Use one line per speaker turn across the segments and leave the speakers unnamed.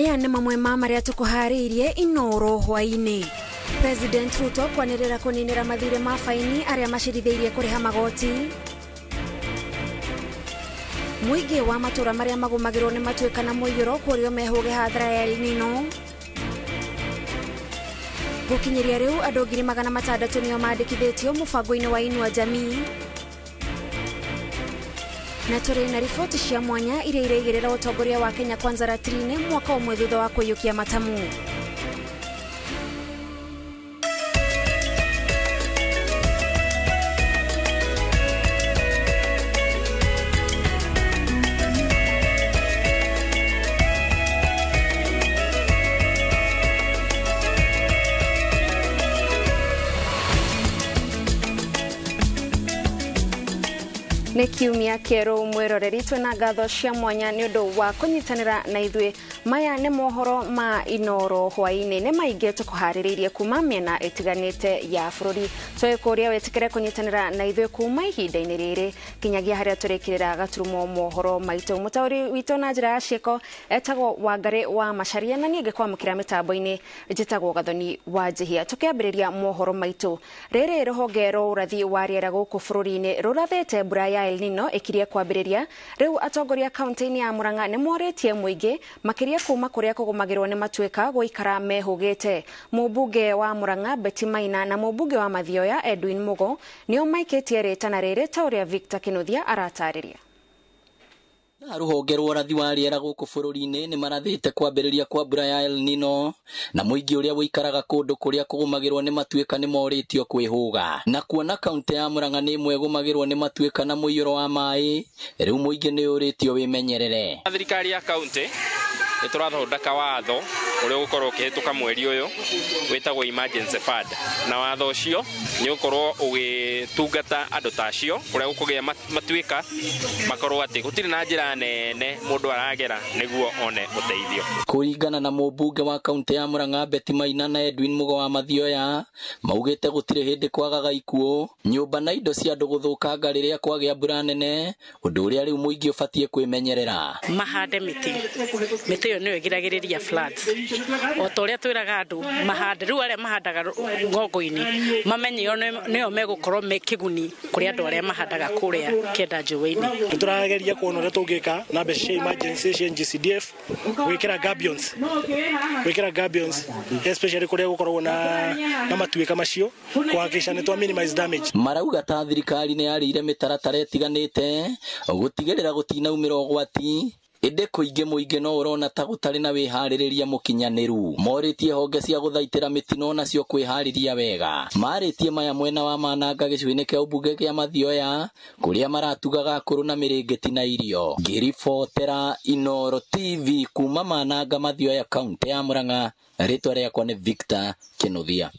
Maya nĩ mamwe ma marĩa tũkũharĩirie Inooro hwaĩ-inĩ. President Ruto kwanĩrĩra kũninĩra mathirĩ ma faini arĩa macirithĩirie kũrĩha magoti. Mũingĩ wa matũra marĩa magũmagĩrwo nĩ matuĩka na mũiyũro kũrio mehũge hathara ya El Nino. Gũkinyĩria rĩu andũ 600,000 nĩo mandĩkithĩtio mũbango-inĩ wa Inua Jamii. Na tũrĩ na riboti cia mwanya iria iraigĩrĩra ũtongoria wa Kenya Kwanza ratiri-inĩ mwaka ũmwe thutha wa kũiyũkia matamu. Nĩ kiumia kĩerũ mwĩroreri, twĩna ngatho cia mwanya nĩ ũndũ wa kũnyitanĩra na ithuĩ. Maya nĩ mohoro ma Inooro hwaĩ-inĩ, nĩ maingĩ tũkũharĩrĩirie kuma mĩena ĩtiganĩte ya bũrũri. Twĩkũria wĩtĩkĩre kũnyitanĩra na ithuĩ kuma ihinda-inĩ rĩrĩ kinyagia harĩa tũrĩkĩrĩra gaturumo mohoro maitũ. Mũtaũri witũ na njĩra ya ciĩko etagwo Wangarĩ wa Macharia, na niĩ ngĩkwamũkĩra mĩtambo-inĩ njĩtagwo Gathoni wa Njihia. Tũkĩambĩrĩria mohoro maitũ, rĩrĩ rũhonge rwa ũrathi wa rĩera gũkũ bũrũri-inĩ rũrathĩte mbura ya El Nino ĩkirie kwambĩrĩria. Rĩu atongoria kaunti-inĩ ya Murang'a nĩ morĩtie mũingĩ makĩria kuma kũrĩa kũgũmagĩrwo nĩ matuĩka gũikara mehũgĩte. Mũmbunge wa Murang'a Betty Maina na mũmbunge wa Mathioya Edwin Mugo nĩo maikĩtie rĩtana rĩrĩ ta ũrĩa Victor Kinuthia aratarĩria.
Na rũhonge rwa ũrathi wa rĩera gũkũ bũrũri-inĩ nĩ marathĩte kwambĩrĩria kwa mbura ya El Nino, na mũingĩ ũrĩa ũikaraga kũndũ kũrĩa kũgũmagĩrwo nĩ matuĩka nĩ morĩtio kwĩhũga. Na kuona kaunti ya Murang'a nĩ ĩmwe ĩgũmagĩrwo nĩ matuĩka na mũiyũro wa maĩ, rĩu mũingĩ nĩ ũrĩtio wĩmenyerere.
Thirikari ya kaunti nĩ tũrathondeka watho ũrĩa ũgũkorwo ũkĩhĩtũka mweri ũyũ wĩtagwo emergency fund, na watho ũcio nĩ ũgũkorwo ũgĩtungata andũ ta acio kũrĩa gũkũgĩa matuĩka makorwo atĩ gũtirĩ na njĩra nene mũndũ aragera nĩguo one ũteithio.
Kũringana na mũmbunge wa kaunti ya Murang'a Betty Maina na Edwin Mugo wa Mathioya, maugĩte gũtirĩ hĩndĩ kwagaga ikuũ, nyũmba na indo cia andũ gũthũkanga rĩrĩa kwagĩa mbura nene, ũndũ ũrĩa rĩu mũingĩ ũbatiĩ kwĩmenyerera.
Mahande mĩtĩ, mĩtĩ ĩyo nĩyo ĩgiragĩrĩria floods. O ta ũrĩa twĩraga andũ mahande, rĩu arĩa mahandaga ng'ongo-inĩ mamenye ĩyo nĩyo megũkorwo me kĩguni kũrĩ andũ arĩa mahandaga kũrĩa kĩenda njũĩ-inĩ.
Nĩtũrageria kuona ũrĩa tũngĩka na mbeca cia emergency cia NGCDF gwĩkĩra gabions, gwĩkĩra gabions especially kũrĩa gũkoragwo na matuĩka macio kuhakikisha nĩ twa minimize damage.
Marauga ta thirikari nĩ yarĩire mĩtaratara ĩtiganĩte gũtigĩrĩra gũtinaumĩra ũgwati, ĩndĩ kũingĩ mũingĩ no ũrona ta gũtarĩ na wĩharĩrĩria mũkinyanĩru. Morĩtie honge cia gũthaitĩra mĩtino nacio kwĩharĩria wega. Marĩtie maya mwena wa Mananga gĩcigo-inĩ kĩa ũmbunge kĩa Mathioya kũrĩa maratugaga akũrũ na mĩrĩngĩti na irio. Ngĩribotera Inooro TV kuma Mananga Mathioya kaunti ya Murang'a, rĩtwa rĩakwa nĩ Victor Kinuthia.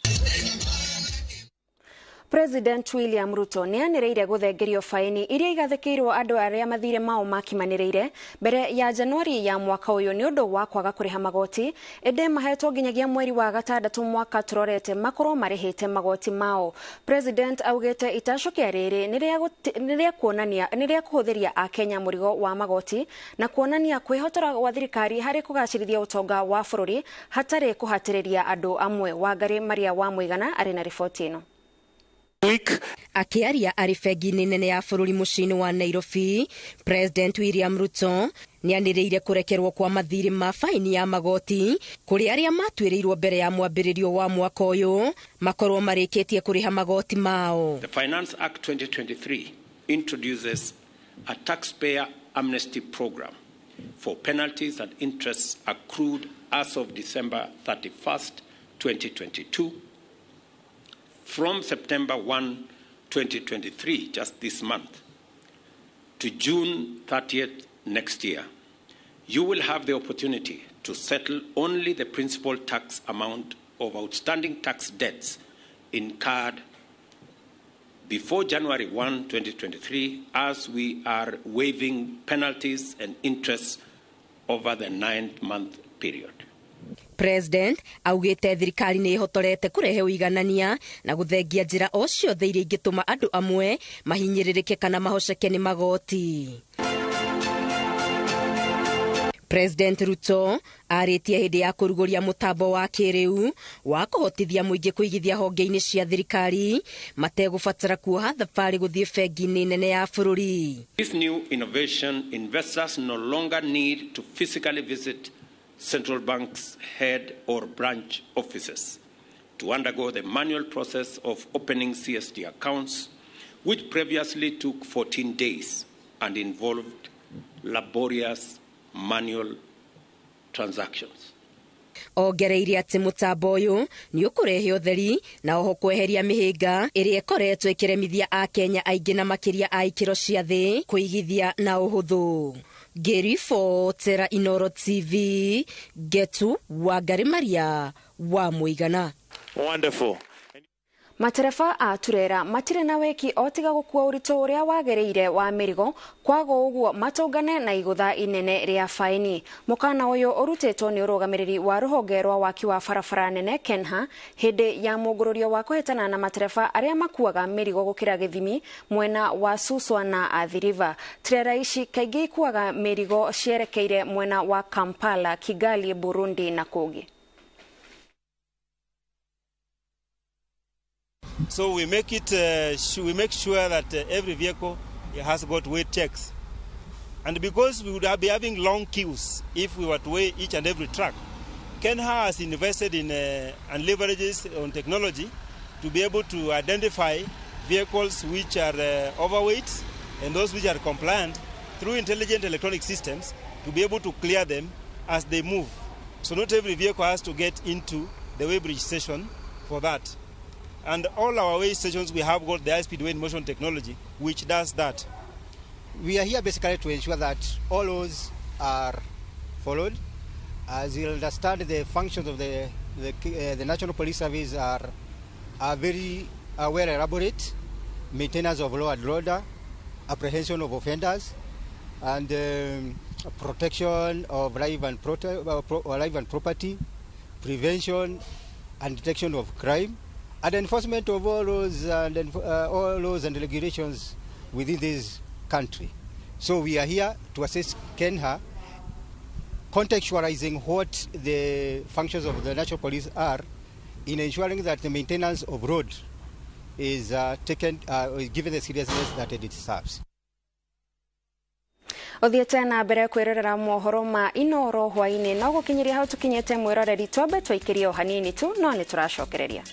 President William Ruto nĩ anĩrĩire gũthengerio faini iria igathĩkĩirwo andũ arĩa mathire mao makimanĩrĩire mbere ya Januari ya mwaka ũyũ nĩ ũndũ wa kwaga kũrĩha magoti, ĩndĩ mahetwo nginyagia mweri wa gatandatũ mwaka tũrorete makorwo marĩhĩte magoti mao. President augĩte itacũkia rĩrĩ nĩ rĩa kuonania nĩ rĩa kũhũthĩria akenya mũrigo wa magoti na kuonania kwĩhotora gwa thirikari harĩ kũgacĩrithia ũtonga wa bũrũri hatarĩ kũhatĩrĩria andũ amwe. Wangarĩ Maria wa Mũigana arĩ na riboti ĩno.
Akĩaria arĩ bengi-inĩ nene ya bũrũri mũciĩ-inĩ wa Nairobi, President William Ruto nĩanĩrĩire kũrekerwo kwa mathirĩ ma faini ya magoti kũrĩ arĩa matuĩrĩirwo mbere ya mwambĩrĩrio wa mwaka ũyũ makorwo marĩkĩtie kũrĩha magoti mao.
The Finance Act 2023 introduces a taxpayer amnesty program for penalties and interests accrued as of December 31st, 2022. From September 1, 2023, just this month, to June 30th next year, you will have the opportunity to settle only the principal tax amount of outstanding tax debts incurred before January 1, 2023, as we are waiving penalties and interests over the 9-month period.
President augite thirikari nĩ ĩhotorete kũrehe ũiganania na gũthengia njĩra o ciothe iria ingĩtũma andũ amwe mahinyĩrĩrĩke kana mahoceke nĩ magoti. President Ruto arĩtie hĩndĩ ya kũrugũria mũtambo wa kĩrĩu wa kũhotithia mũingĩ kũigithia honge-inĩ cia thirikari mategũbatara kuoha thabarĩ gũthiĩ bengi-inĩ nene ya bũrũri.
This new innovation, investors no longer need to physically visit central bank's head or branch offices to undergo the manual process of opening CSD accounts, which previously took 14 days and involved laborious manual transactions.
Ongereire atĩ mũtambo ũyũ nĩ ũkũrehe ũtheri na oho kweheria mĩhĩnga ĩrĩa ĩkoretwo ĩkĩremithia Akenya aingĩ na makĩria a ikĩro cia thĩ kũigithia na ũhũthũ. Ngĩribotera Inoro TV, Ngetu Wangari Maria wa Mũigana.
Wonderful.
Matereba a turera matirĩ na weki o tiga gũkua ũritũ ũrĩa wagĩrĩire wa mĩrigo, kwaga ũguo matũngane na igũtha inene rĩa faini. Mũkana ũyũ ũrutĩtwo nĩ ũrũgamĩrĩri wa rũhonge rwa waki wa barabara nene KENHA hĩndĩ ya mũngũrũrio wa kũhĩtana na matereba arĩa makuaga mĩrigo gũkĩra gĩthimi mwena wa Suswa na Athi River. Turera ici kaingĩ ikuaga mĩrigo cierekeire mwena wa Kampala, Kigali, Burundi na kũngĩ.
So we make it, we make sure that every vehicle has got weight checks. And because we would be having long queues if we were to weigh each and every truck, KENHA has invested in and leverages on technology to be able to identify vehicles which are overweight and those which are compliant through intelligent electronic systems to be able to clear them as they move. So not every vehicle has to get into the weighbridge station for that. And all our weigh stations, we have got the high-speed weigh motion technology, which does that.
We are here basically to ensure that all laws are followed. As you understand, the functions of the National Police Service are very well elaborate. Maintenance of law and order, apprehension of offenders, and protection of life and, life and property, prevention and detection of crime, and enforcement of all laws and regulations within this country. So we are here to assist KENHA, contextualizing what the functions of the National Police are in ensuring that the maintenance of road is given the seriousness that it deserves.
Uthiete na mbere kwirorera mohoro ma Inoro hwaini no gukinyiria hau tukinyete mwiroreri twambe twaikirie o hanini tu no ni turacokereria.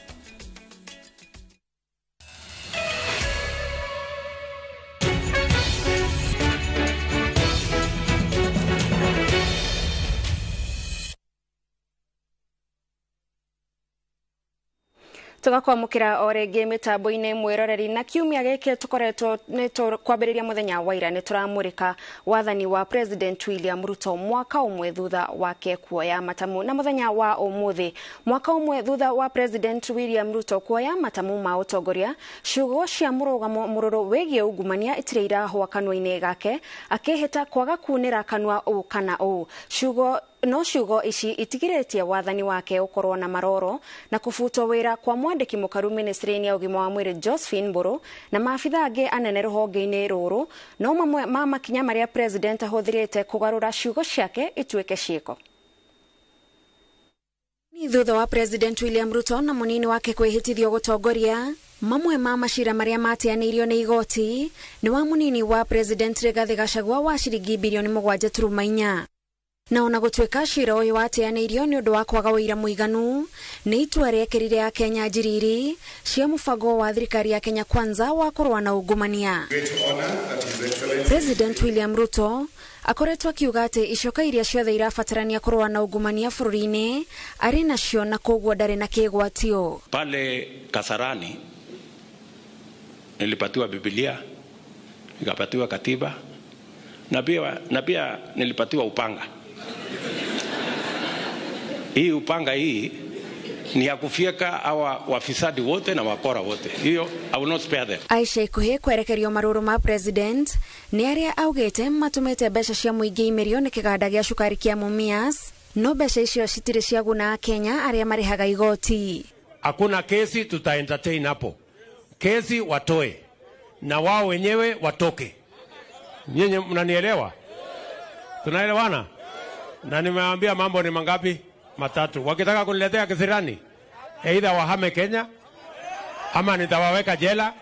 Tugakwamukira o rĩngĩ mĩtambo-inĩ mwĩroreri na kiumia gĩkĩ tũkoretwo nĩ kwambĩrĩria mũthenya wa ira nĩ tũramũrĩka wathani wa President William Ruto mwaka ũmwe thutha wake kuoya matamu. Na mũthenya wa ũmũthĩ mwaka ũmwe thutha wa President William Ruto kuoya matamu ma ũtongoria, ciugo cia mũrũgamo mũrũrũ wĩgiĩ ungumania itirĩ irahũa kanua-inĩ gake, akĩhĩta kwaga kunĩra kanua ũũ kana ũũ. Ciugo no ciugo ici itigirĩtie wathani wake ũkorwo na maroro na kũbutwo wĩra kwa mwandĩki mũkaru ministry-inĩ ya ũgima wa mwĩrĩ Josephine Mburu na maabitha angĩ anene rũhonge-inĩ rũrũ, no mamwe ma makinya marĩa president ahũthĩrĩte kũgarũra ciugo ciake ituĩke ciĩko. Ni thutha wa President William Ruto na mũnini wake kwĩhĩtithio gũtongoria, mamwe ma macira marĩa mateanĩirio nĩ igoti nĩ wa mũnini wa President Rigathi Gachagua wa ciringi birioni 7.4. Na ona gũtuĩka cira ũyũ wateanĩirio nĩ ũndũ wa kwaga ũira mũiganu, nĩ itua rĩekĩrire Akenya njiriri cia mũbango wa thirikari ya Kenya Kwanza wa kũrũa na ungumania. President William Ruto akoretwo akiuga atĩ icoka iria ciothe irabatarania kũrũa na ungumania bũrũri-inĩ arĩ nacio na koguo ndarĩ na kĩgwatio.
Pale Kasarani nilipatiwa Biblia, nikapatiwa katiba na pia nilipatiwa upanga. Hii upanga hii ni ya kufyeka hawa wafisadi wote na wakora wote. Hiyo I will not spare them.
Aisha ikuhi kwerekerio marũrũ ma president nĩ arĩa augĩte matũmĩte mbeca cia mũingĩ imerio nĩ kĩganda gĩa cukari kĩa Mumias, no mbeca icio citirĩ ciaguna Akenya arĩa marĩhaga igoti.
Hakuna kesi tuta entertain hapo. Kesi watoe na wao wenyewe watoke. Nyinyi mnanielewa? Tunaelewana? Na nimewaambia mambo ni mangapi? Matatu. Wakitaka kuniletea kisirani, either wahame Kenya ama nitawaweka jela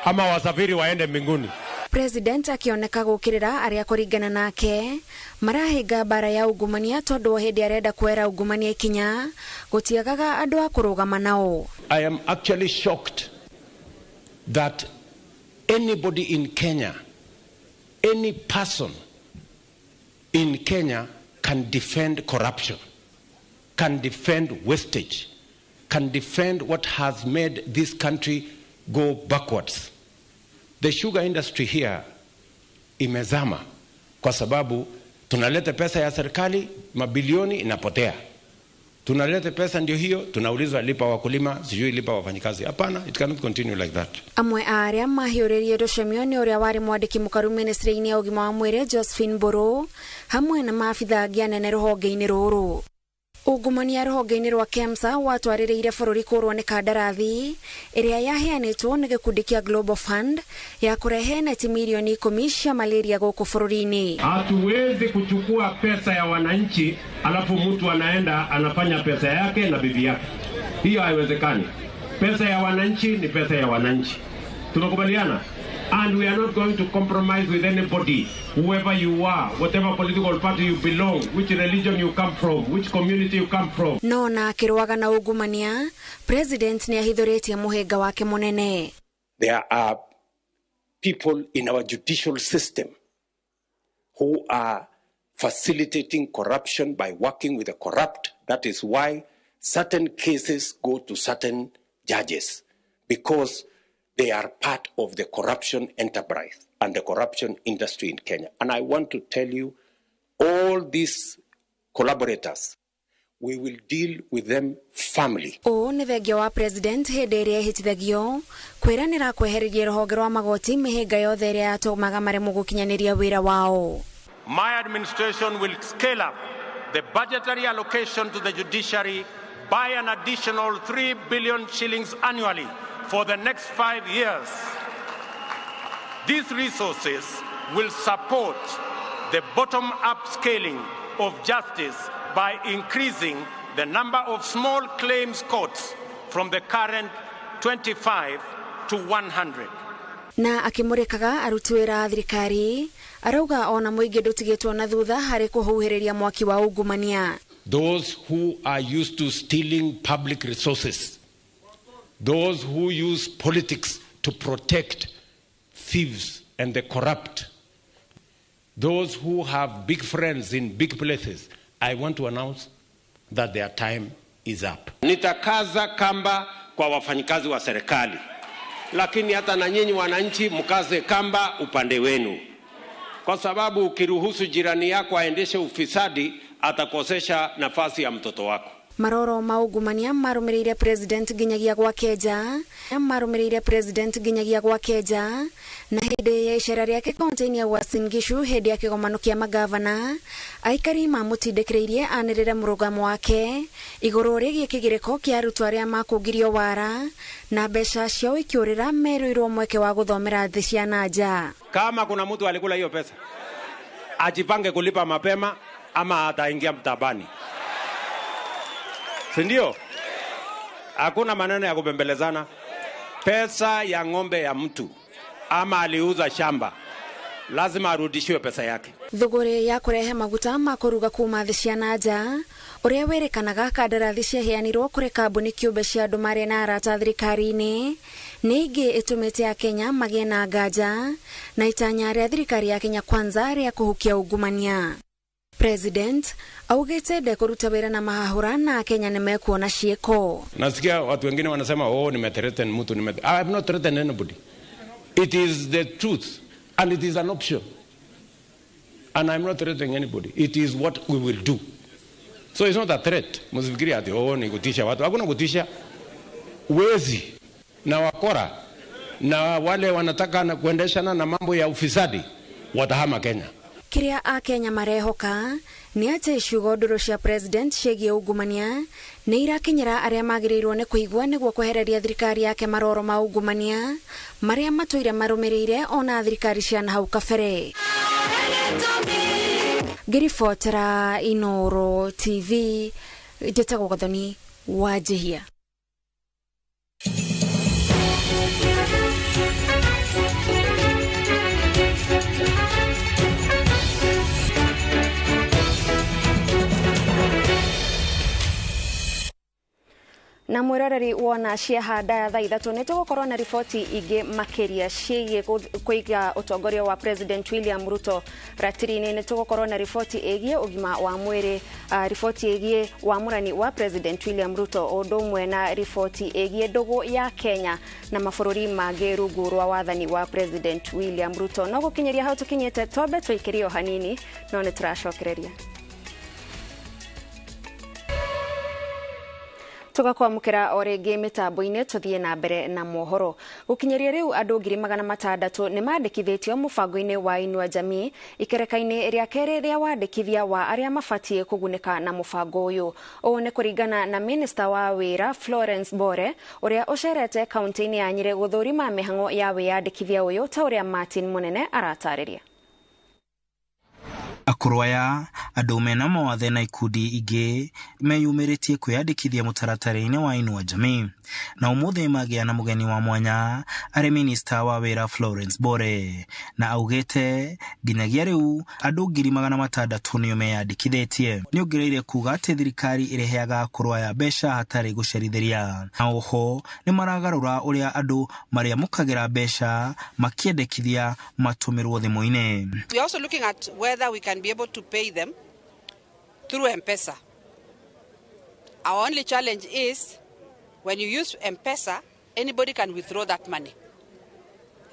ama wasafiri waende mbinguni.
President akioneka gukirira aria kuringana nake marahinga bara ya ungumania tondu hindi arenda kwera ungumania ikinya gutiagaga andu a kurugama nao.
I am actually shocked that anybody in Kenya, any person in Kenya can defend corruption, can defend wastage, can defend what has made this country go backwards. The sugar industry here imezama kwa sababu tunaleta pesa ya serikali mabilioni inapotea. Tunaleta pesa ndio hiyo, tunaulizwa lipa wakulima, sijui lipa wafanyikazi. Hapana, it cannot continue like that.
Amwe a aria mahiũrĩrie rũcemio nĩ ũrĩa warĩ mwandĩki mũkaru ministry-inĩ ya ũgima wa mwĩrĩ Josephine Mbũrũ hamwe na maabitha angĩ anene rũhonge-inĩ rũrũ. Ungumania rũhonge-inĩ rwa KEMSA watwarĩrĩire bũrũri kũrwo nĩ kandarathi ĩrĩa yaheanĩtwo nĩ gĩkundi kĩa Global Fund ya kũrehe neti milioni 10 cia malaria gũkũ bũrũri-inĩ.
Hatuwezi kuchukua pesa ya wananchi alafu mtu anaenda anafanya pesa yake na bibi yake. Hiyo haiwezekani. Pesa ya wananchi ni pesa ya wananchi. Tumekubaliana? And we are not going to compromise with anybody, whoever you are, whatever political party you belong, which religion you come from, which community you come from.
No na akĩrũaga na ungumania, President nĩ ahithũrĩtie mũhĩnga wake mũnene.
There are people in our judicial system who are facilitating corruption by working with the corrupt. That is why certain cases go to certain judges, because they are part of the corruption enterprise and the corruption industry in Kenya. And I want to tell you, all these collaborators, we will deal with them firmly.
Ũũ nĩ thengia wa President hĩndĩ ĩrĩa ĩhĩtithagio kwĩranĩra kwehereria rũhonge rwa magoti mĩhĩnga yothe ĩrĩa yatũmaga maremwo gũkinyanĩria wĩra wao.
My administration will scale up the budgetary allocation to the judiciary by an additional 3 billion shillings annually for the next 5 years. These resources will support the bottom-up scaling of justice by increasing the number of small claims courts from the current 25 to 100.
Na akimurikaga aruti wĩra a thirikari arauga ona mũingĩ ndũtigĩtwo na thutha harĩ kũhuhĩrĩria mwaki wa ungumania.
Those who are used to stealing public resources, those who use politics to protect thieves and the corrupt, those who have big friends in big places, I want to announce that their time is up. Nitakaza kamba kwa wafanyikazi wa serikali, lakini hata na nyinyi wananchi mkaze kamba upande wenu, kwa sababu ukiruhusu jirani yako aendeshe ufisadi atakosesha nafasi ya mtoto wako.
Maroro ma ungumania marũmĩrĩire President nginyagia gwake nja, marũmĩrĩire President nginyagia gwake nja, na hĩndĩ ya icera rĩake kaunti-inĩ ya Uasin Gishu hĩndĩ ya kĩgomano kĩa magavana, aikari mamũtindĩkĩrĩirie anĩrĩre mũrũgamo wake igũrũ rĩgiĩ kĩgirĩko kĩa arutwo arĩa makũngirio wara na mbeca ciao ikĩũrĩra merũirwo mweke wa gũthomera thĩ cia na nja.
Kama kuna mtu alikula hiyo pesa, ajipange kulipa mapema ama ataingia mtabani. Sindio? Hakuna maneno ya kubembelezana. Pesa ya ng'ombe ya mtu ama aliuza shamba, lazima arudishiwe pesa yake.
Thũgũrĩ ya kũrehe maguta ma kũruga kuma thĩ cia na nja ũrĩa wĩrĩkanaga kandarathi ciaheanirwo kũrĩ kambuni kĩũmbe cia andũ marĩ na arata thirikari-inĩ nĩ ingĩ ĩtũmĩte Akenya magĩe na nganja na itanya rĩa thirikari ya Kenya Kwanza rĩa kũhukia ungumania. President augĩte ndekũruta wĩra na mahahũra na Akenya nĩmekuona ciĩko.
Nasikia watu wengine wanasema oh, nimethreaten mtu, I have not threatened anybody. It is the truth and it is an option. And I'm not threatening anybody. It is what we will do. So it's not a threat. Msifikiri ati oh, ni kutisha watu. Hakuna kutisha. Wezi na wakora na wale wanataka na kuendeshana na mambo ya ufisadi watahama Kenya.
Kiria Akenya marehoka nĩ atĩ ciugo ndũrũ cia President ciĩgiĩ ungumania nĩ irakinyĩra arĩa magĩrĩirwo nĩ kũigua nĩguo kwehereria thirikari yake maroro ma ungumania marĩa matũire marũmĩrĩire ona thirikari cia na hau kabere. Ngĩribotera Inooro TV, njĩtagwo Gathoni Wanjihia. Na mwiroreri wona ciahanda thaa 3 nĩ tũgũkorwo na riboti ingĩ makĩria ciĩgiĩ kũiga ũtongoria wa President William Ruto ratiri-inĩ. Nĩ tũgũkorwo na riboti ĩgiĩ ũgima wa mwĩrĩ, riboti ĩgiĩ wamũrani wa President William Ruto, ũndũ ũmwe na riboti ĩgiĩ ndũgũ ya Kenya na mabũrũri mangĩ rungu rwa wathani wa President William Ruto. No gũkinyĩria hau tũkinyĩte, twambe tũikĩrie o hanini, no nĩ tũracokereria. Tugakwamũkĩra o rĩngĩ mĩtambo-inĩ tũthiĩ na mbere na mohoro. Gũkinyĩria rĩu andũ 600,000 nĩ mandĩkithĩtio mũbango-inĩ wa Inua Jamii ikereka-inĩ rĩa kerĩ rĩa wandĩkithia wa arĩa mabatiĩ kũgunĩka na mũbango ũyũ. Ũũ nĩ kũringana na Minista wa wĩra Florence Bore ũrĩa ũcerete kaunti-inĩ ya Nyĩrĩ gũthũrima mĩhang'o ya wĩyandĩkithia ũyũ, ta ũrĩa Martin Mũnene aratarĩria.
Akũrũ aya, andũ mena mawathe na ikundi ingĩ meyumĩrĩtie kwĩyandĩkithia mũtaratara-inĩ wa Inua Jamii, na ũmũthĩ magĩa na mũgeni wa mwanya arĩ minista wa wĩra Florence Bore, na augĩte nginyagia rĩu andũ 600,000 nĩo meyandĩkithĩtie. Nĩongereire kuga atĩ thirikari ĩrĩheaga akũrũ aya mbeca hatarĩ gũcerithĩria, na oho nĩ maragarũra ũrĩa andũ marĩamũkagĩra mbeca makĩendekithia matũmĩrwo thimũ-inĩ.
We are also looking at whether we can be able to pay them through M-Pesa. Our only challenge is when you use M-Pesa, anybody can withdraw that money.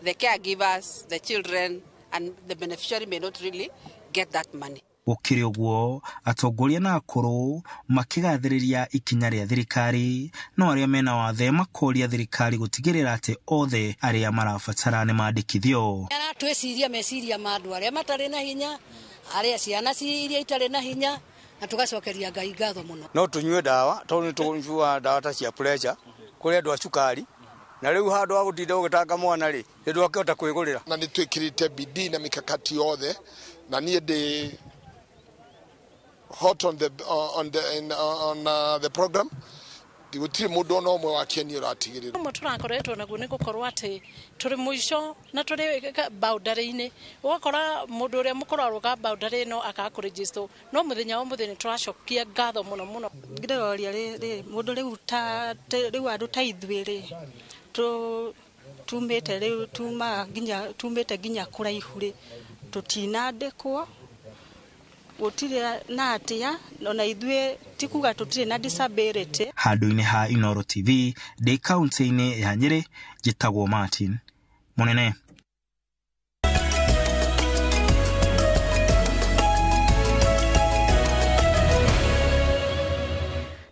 The caregivers, the children, and the beneficiary may not really get that money.
Gũkĩrĩ ũguo, atongoria na akũrũ makĩgathĩrĩria ikinya rĩa thirikari, no arĩa mena wathe makoria thirikari gũtigĩrĩra atĩ othe arĩa marabatara nĩ mandĩkithio.
Twĩciria meciria ma andũ arĩa matarĩ na hinya, arĩa ciana iria itarĩ na hinya, na tũgacokeria Ngai ngatho mũno.
No tũnyue ndawa tondũ nĩ tũnyuaga ndawa ta cia pressure kũrĩ andũ a cukari, na rĩu handũ ha gũtinda ũgĩtanga mwana rĩ, nĩ ndwakĩhota kwĩgũrĩra.
Na nĩ twĩkĩrĩte bidii na mikakati yothe, na niĩ ndĩ hot on the program. Gũtirĩ mũndũ ona ũmwe wa Kenya ũratigĩrĩrwo.
Ũmwe tũrakoretwo naguo nĩ gũkorwo atĩ tũrĩ mũico na tũrĩ boundary-inĩ, ũgakora mũndũ ũrĩa mũkũrũ arũga boundary ĩno akaga kũregister, no mũthenya wa ũmũthĩ nĩ tũracokia ngatho mũno mũno.
Ngĩroria rĩ mũndũ rĩu ta rĩu andũ ta ithuĩ rĩ tumĩte rĩu tumĩte nginya kũraihu rĩ tũtinandĩkwo gũtirĩ na atia ona ithuĩ ti kuga tũtirĩ na disability.
Handũ-inĩ ha Inooro TV ndĩ kaunti-inĩ ya Nyĩrĩ, njĩtagwo Martin Mũnene.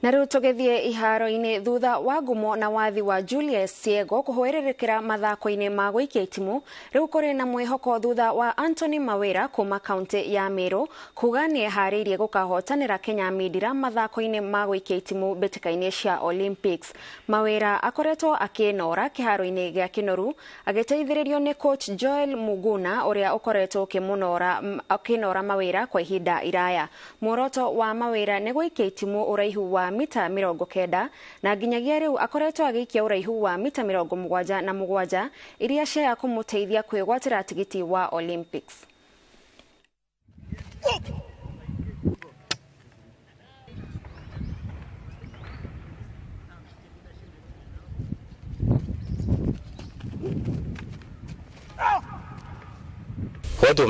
Na rĩu tũgĩthiĩ iharo-inĩ thutha wa ngumo na wathi wa Julius Siego kũhũĩrĩrĩkĩra mathako-inĩ ma gũikia itimũ, rĩu kũrĩ na mwĩhoko thutha wa Anthony Mawira kuma kaunti ya Meru kuga nĩeharĩirie gũkahotanĩra Kenya Mindira mathako-inĩ ma gũikia itimũ mbĩtĩka-inĩ cia Olympics. Mawira akoretwo akĩnora kĩharo-inĩ gĩa Kinoru agĩteithĩrĩrio nĩ coach Joel Muguna ũrĩa ũkoretwo ũkĩnora Mawira kwa ihinda iraya. Muoroto wa Mawira nĩ gũikia itimũ ũraihu wa mita 90 na nginyagia rĩu akoretwo agĩikia ũraihu wa mita 77 iria cia kũmũteithia kwĩgwatĩra tigiti wa Olympics.
Watu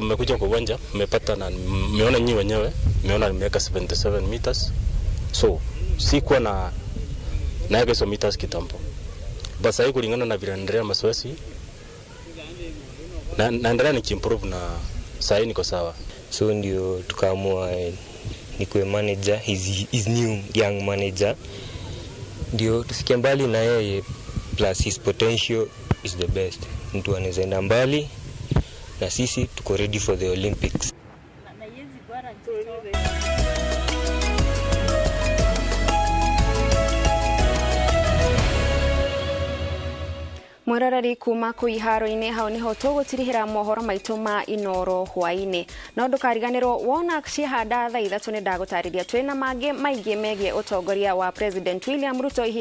mmekuja kwa uwanja, mmepata na mmeona nyinyi wenyewe, mmeona nimeweka 77 meters. So sikuwa na naweka hizo meters kitambo. Basi sasa kulingana na vile naendelea mazoezi na naendelea nikiimprove na sasa niko sawa.
So ndio tukaamua nikuwe manager, his new young manager. Ndio tufike mbali na yeye, plus his potential is the best. Mtu anaweza enda mbali na sisi tuko ready for the Olympics.
Mwiroreri, kuma kuu iharo-inĩ hau niho tũgũtirihĩra mohoro maitũ ma Inoro hwaĩ-inĩ, no ndũkariganĩrwo wona ciahanda thaa 3 nĩ ndagũtarĩria twĩna mangĩ maingĩ megiĩ ũtongoria wa President William Ruto.